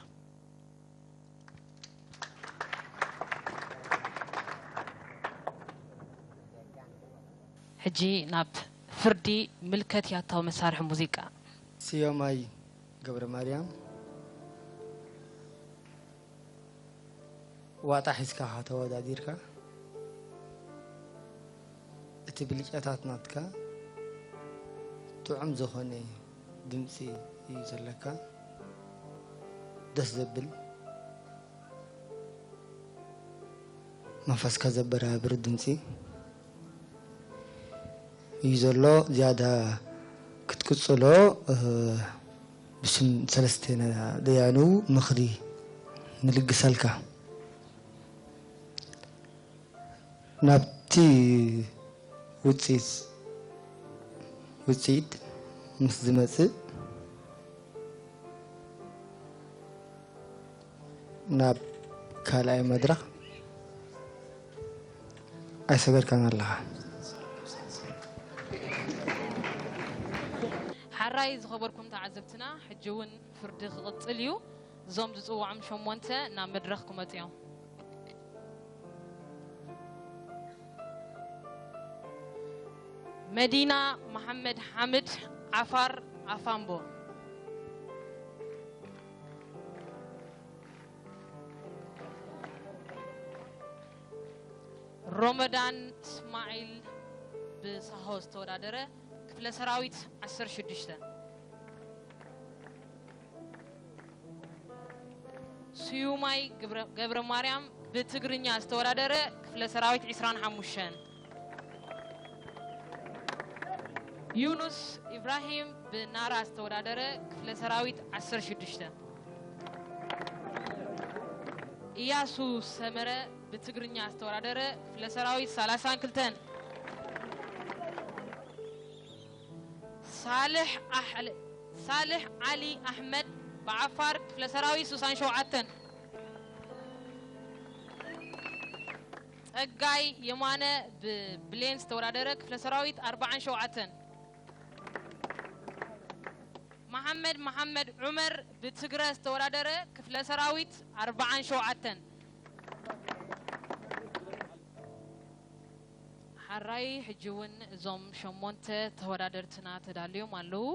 ሕጂ ናብ ፍርዲ ምልከት ያታዊ መሳርሒ ሙዚቃ። ስዮማይ ገብረ ማርያም፣ ዋጣ ሒዝካ ተወዳዲርካ፣ እቲ ብልጫታት ናትካ ጥዑም ዝኾነ ድምፂ እዩ ዘለካ። ደስ ዘብል መንፈስካ ዘበራብር ድምፂ እዩ ዘሎ። ዝያዳ ክትቅፅሎ ብስም ሰለስቴና ደያኑ ምኽሪ ንልግሰልካ። ናብቲ ውፅኢት ውፅኢት ምስ ዝመፅእ ናብ ካልኣይ መድረኽ ኣይሰገድካን ኣለኻ። ሓራይ ዝኸበርኩም ተዓዘብትና፣ ሕጂ እውን ፍርዲ ክቕፅል እዩ። እዞም ዝፅውዖም ሸሞንተ ናብ መድረኽ ክመፁ እዮም። መዲና መሓመድ ሓምድ፣ ዓፋር፣ ኣፋምቦ። ሮመዳን እስማዒል፣ ብሳሆ ዝተወዳደረ፣ ክፍለ ሰራዊት ዓሰርተ ሽዱሽተ። ስዩማይ ገብረ ማርያም፣ ብትግርኛ ዝተወዳደረ፣ ክፍለ ሰራዊት ዕስራን ሓሙሽተን። ዩኑስ ኢብራሂም፣ ብናራ ዝተወዳደረ፣ ክፍለ ሰራዊት ዓሰርተ ሽዱሽተ። እያሱ ሰመረ፣ ብትግርኛ ዝተወዳደረ፣ ክፍለ ሰራዊት ሰላሳን ክልተን። ሳልሕ ዓሊ ኣሕመድ፣ ብዓፋር፣ ክፍለ ሰራዊት ሱሳን ሸውዓተን። ጸጋይ የማነ፣ ብብሌን ዝተወዳደረ፣ ክፍለ ሰራዊት ኣርባዓን ሸውዓተን። መሓመድ መሓመድ ዑመር፣ ብትግረ ዝተወዳደረ፣ ክፍለ ሰራዊት ኣርባዓን ሸውዓተን። ሓራይ፣ ሕጂ እውን እዞም ሸሞንተ ተወዳደርትና ተዳልዮም ኣለዉ።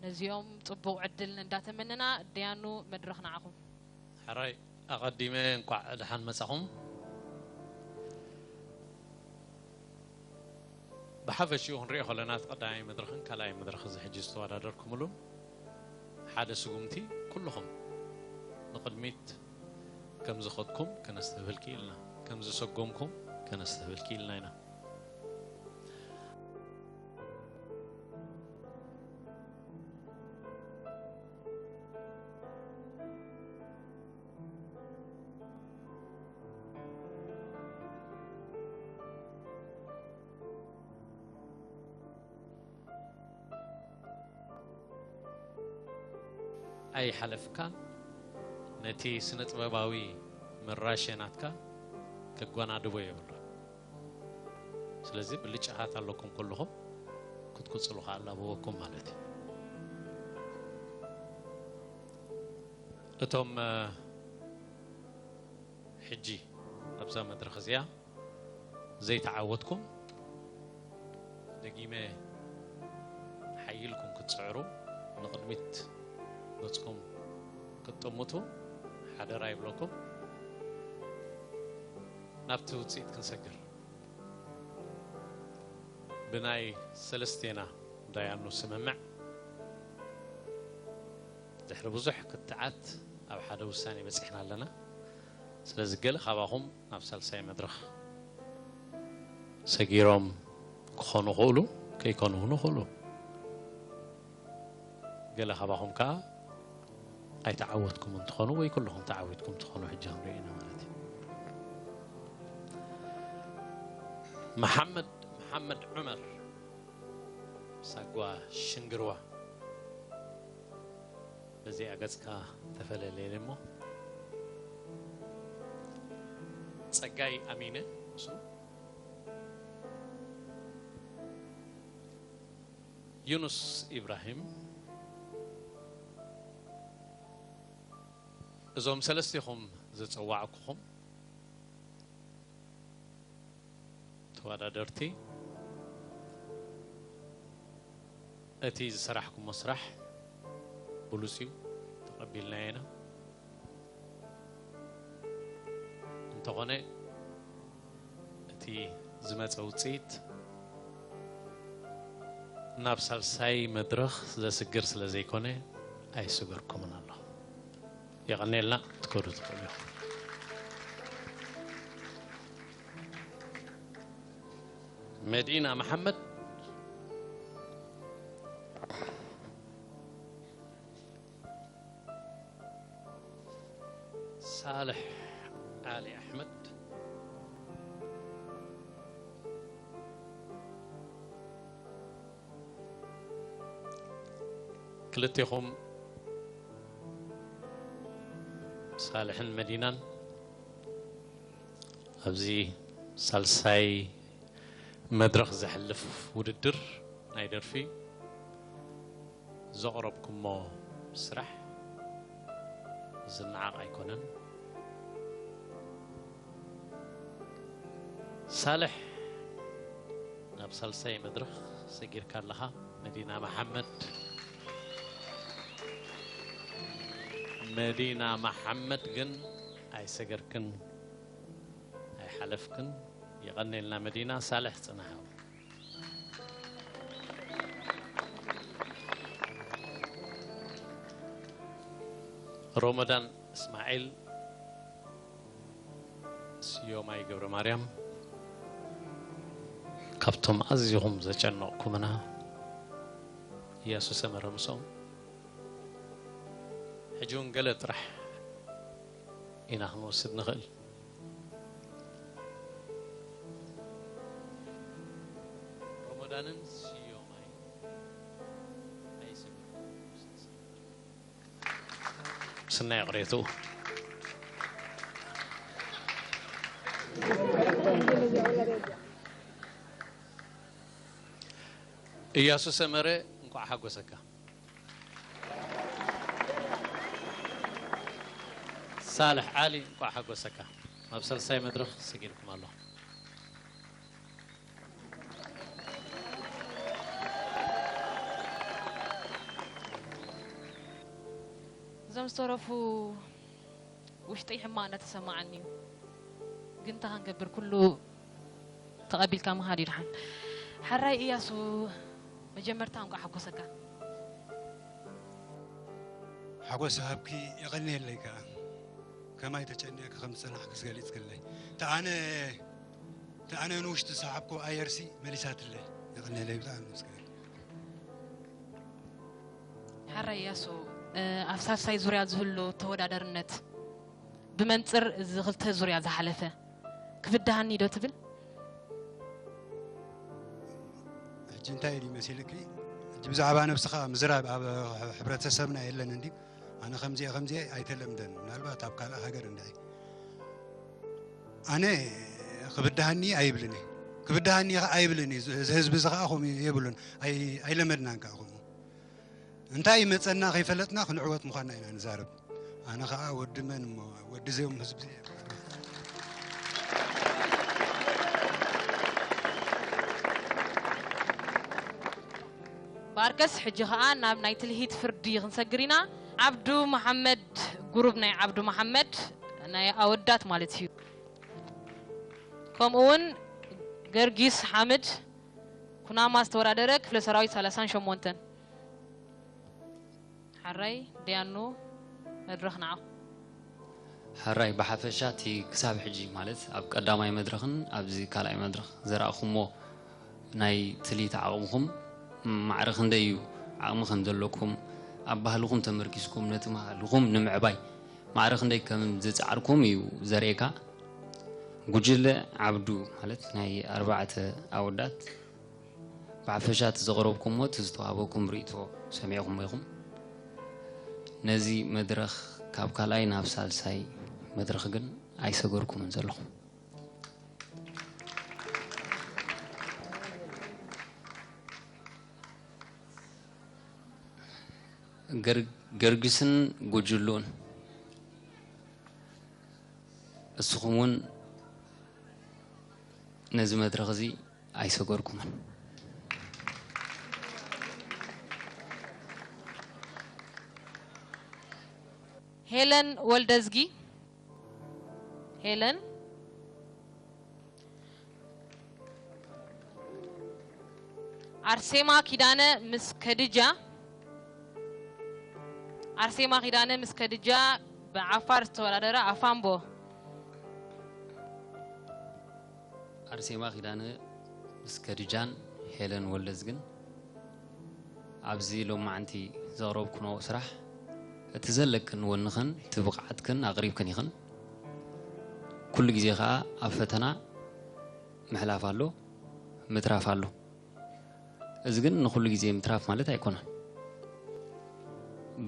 ነዚኦም ጽቡቕ ዕድል እንዳተመነና፣ ደያኑ፣ መድረኽ ንዓኹም። ሕራይ ኣቐዲመ እንኳዕ ደሓን መጻኹም። ብሓፈሽኡ ክንሪኦ ከለና እቲ ቀዳማይ መድረኽን ካልኣይ መድረኽ እዚ ሕጂ ዝተወዳደርኩምሉን ሓደ ስጉምቲ ኩልኹም ንቕድሚት ከም ዝኸድኩም ከነስተብህል ክኢልና፣ ከም ዝሰጎምኩም ከነስተብህል ክኢልና ኢና። ኣይሓለፍካን። ነቲ ስነ ጥበባዊ መራሸ ናትካ ከጓናድቦ የብሉ። ስለዚ ብልጫታት ኣለኩም፣ ኩልኹም ክትቅጽሉ ከኣ ኣላብወኩም ማለት እዩ። እቶም ሕጂ ኣብዛ መድረኽ እዚኣ ዘይተዓወትኩም፣ ደጊመ ሓይልኩም ክትጽዕሩ፣ ንቕድሚት ገጽኩም ክትጥምቱ ሓደራ ይብለኩም። ናብቲ ውጽኢት ክንሰግር። ብናይ ሰለስቴና ዳያኑ ስምምዕ፣ ድሕሪ ብዙሕ ክትዓት ኣብ ሓደ ውሳኔ በጺሕና ኣለና። ስለዚ ገለ ካባኹም ናብ ሳልሳይ መድረኽ ሰጊሮም ክኾኑ ይኽእሉ፣ ከይኮኑ እውን ይኽእሉ። ገለ ካባኹም ከኣ ኣይተዓወትኩምን ትኾኑ ወይ ኩልኹም ተዓዊትኩም ትኾኑ፣ ሕጂ ክንሪኦ ኢና ማለት እዩ። መሓመድ መሓመድ ዑመር ሳጓ ሽንግርዋ። በዚኣ ገጽካ ተፈለለየለ እሞ ጸጋይ ኣሚነ፣ እሱ ዩኑስ ኢብራሂም። እዞም ሰለስቲኹም ዝጸዋዕኩኹም ተወዳደርቲ፣ እቲ ዝሰራሕኩሞ ስራሕ ብሉጽ እዩ፣ ተቐቢልናዮ ኢና። እንተኾነ እቲ ዝመጸ ውጽኢት ናብ ሳልሳይ መድረኽ ዘስግር ስለ ዘይኮነ ኣይስገርኩምን ኣለኹ። የቐንየልና፣ ክትከዱ ትኽእሉ ኢኹም። መዲና መሓመድ፣ ሳልሕ ዓሊ ኣሕመድ፣ ክልቴኹም ሳልሕን መዲናን ኣብዚ ሳልሳይ መድረኽ ዘሕልፍ ውድድር ናይ ደርፊ ዘቕረብኩሞ ስራሕ ዝነዓቕ ኣይኮነን። ሳልሕ፣ ናብ ሳልሳይ መድረኽ ሰጊርካ ኣለኻ። መዲና መሓመድ፣ መዲና መሓመድ ግን ኣይሰገርክን፣ ኣይሓለፍክን። የቐኔልና መዲና። ሳልሕ ጽናሕ። ሮመዳን እስማዒል፣ ስዮማይ ገብረ ማርያም፣ ካብቶም ኣዝኹም ዘጨነቕኩምና፣ እያሱ ሰመረ ምስኦም። ሕጂ እውን ገለ ጥራሕ ኢና ክንወስድ ንኽእል። ሮመዳንን ስዮማይ ኣይሰግድን። ስናይ ቅሬቱ። እያሱ ሰመረ፣ እንኳዕ ሓጎሰካ። ሳልሕ ዓሊ፣ እንኳዕ ሓጎሰካ። ኣብ ሳልሳይ መድረኽ ሰጊድኩም ኣሎ። እዞም ዝተረፉ ውሽጠይ ሕማቕ እናተሰማዓኒ እዩ። ግን እንታይ ክንገብር፣ ኩሉ ተቐቢልካ ምኻድ እዩ ድሓን። ሓራይ እያሱ፣ መጀመርታ እንቋዕ ሓጎሰካ። ሓጎስ ሃብኪ፣ የቐንየለይ ከኣ። ከማይ ተጨኒቕኪ ከም ዝጸናሕኪ ዝገልጽ ከለይ። እታ ኣነ፣ እታ ኣነ ንውሽጢ ዝሰሓብኩ ኣየርሲ መሊሳትለይ። የቐንየለይ ብጣዕሚ ምስጋና። ሓራይ እያሱ፣ እ፣ ኣብ ሳልሳይ ዙርያ ዝህሉ ተወዳዳርነት ብመንጽር እዚ ክልተ ዙርያ ዝሓለፈ ክብድሃኒ ዶ ትብል? ሕጂ እንታይ እዩ መሲልኪ? ሕጂ ብዛዕባ ነብስኻ ምዝራብ ኣብ ሕብረተሰብና የለን እንድዩ። ኣነ ከምዚኣ ከምዚኣ ኣይተለምደን፣ ምናልባት ኣብ ካልእ ሃገር እንድዒ። ኣነ ክብድሃኒ ኣይብልን እየ። ክብድሃኒ ኸዓ ኣይብልን እዩ። እዚ ህዝቢ እዚ ኸዓ ከምኡ የብሉን። ኣይ-፣ ኣይለመድናን ከኣ ከምኡ። እንታይ ይመጸና ከይፈለጥና ክንዕወት ምዃንና ኢና ንዛረብ። ኣነ ኸዓ ወዲ መን እሞ፣ ወዲ እዚኦም ህዝቢ። ባርከስ፣ ሕጂ ኸዓ ናብ ናይ ትልሂት ፍርዲ ክንሰግር ኢና። ዓብዱ መሓመድ፣ ጉሩብ ናይ ዓብዱ መሓመድ፣ ናይ ኣወዳት ማለት እዩ። ከምኡ እውን ገርጊስ ሓምድ፣ ኩናማ ዝተወዳደረ ክፍለ ሰራዊት ሰላሳን ሸሞንተን። ሓራይ ደያኑ፣ መድረኽ ንዓኹም። ሓራይ ብሓፈሻ እቲ ክሳብ ሕጂ ማለት ኣብ ቀዳማይ መድረኽን ኣብዚ ካልኣይ መድረኽ ዘርኣኹሞ ናይ ትልሂት ዓቕምኹም ማዕረ ክንደይ እዩ ዓቕሚ ከም ዘለኩም ኣብ ባህልኹም ተመርኪስኩም ነቲ ባህልኹም ንምዕባይ ማዕረ ክንደይ ከም ዝጸዓርኩም እዩ ዘርእየካ። ጉጅለ ዓብዱ ማለት ናይ ኣርባዕተ ኣወዳት ብሓፈሻ እቲ ዘቕረብኩሞ እቲ ዝተዋህበኩም ርእይቶ ሰሚዕኩሞ ኢኹም። ነዚ መድረኽ ካብ ካልኣይ ናብ ሳልሳይ መድረኽ ግን ኣይሰገርኩምን ዘለኹም። ገር- ገርግስን ጉጅሉን እስኹም እውን ነዚ መድረኽ እዚ ኣይሰገርኩምን። ሄለን ወልደዝጊ። ሄለን። ኣርሴማ ኪዳነ ምስ ከድጃ። ኣርሴማ ኪዳነ ምስ ከድጃ ብዓፋር ዝተወዳደረ ኣፋምቦ። ኣርሴማ ኪዳነ ምስ ከድጃን ሄለን ወልደዝግን ኣብዚ ሎማዓንቲ ዘቕረብኩኖ ስራሕ እቲ ዘለክን ወንኽን እቲ ብቕዓትክን ኣቕሪብክን ኢኽን። ኩሉ ግዜ ኸኣ ኣብ ፈተና ምሕላፍ ኣሎ፣ ምትራፍ ኣሎ። እዚ ግን ንኹሉ ግዜ ምትራፍ ማለት ኣይኮነን።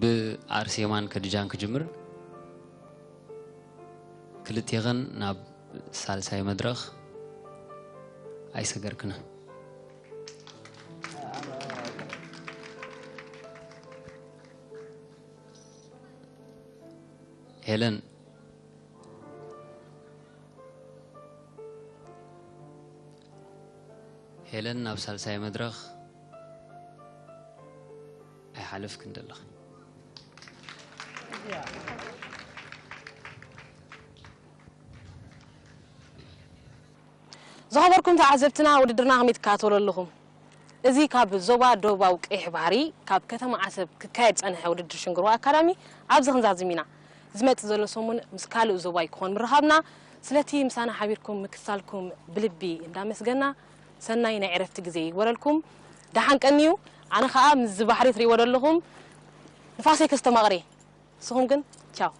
ብኣርሴማን ከድጃን ክጅምር፣ ክልቴኽን ናብ ሳልሳይ መድረኽ ኣይሰገርክንን። ሄለን ሄለን ናብ ሳልሳይ መድረኽ ኣይሓለፍክን ዘለኺ። ዝኸበርኩም ተዓዘብትና ውድድርና ከመይ ትከታተሉ ኣለኹም? እዚ ካብ ዞባ ደቡባዊ ቀይሕ ባሕሪ ካብ ከተማ ዓሰብ ክካየድ ጸንሐ ውድድር ሽንግርዋ ኣካዳሚ ኣብዚ ክንዛዝም ኢና። ዝመጽእ ዘሎ ሰሙን ምስ ካልእ ዞባይ ክኾን ምርኻብና ስለቲ ምሳና ሓቢርኩም ምክትታልኩም ብልቢ እንዳመስገና ሰናይ ናይ ዕረፍቲ ግዜ ይግበረልኩም። ደሓን ቀንዩ። ኣነ ኸኣ ምስዚ ባሕሪ ትሪእዎ ዘለኹም ንፋሰይ ከስተማቕር እየ። ንስኹም ግን ቻው።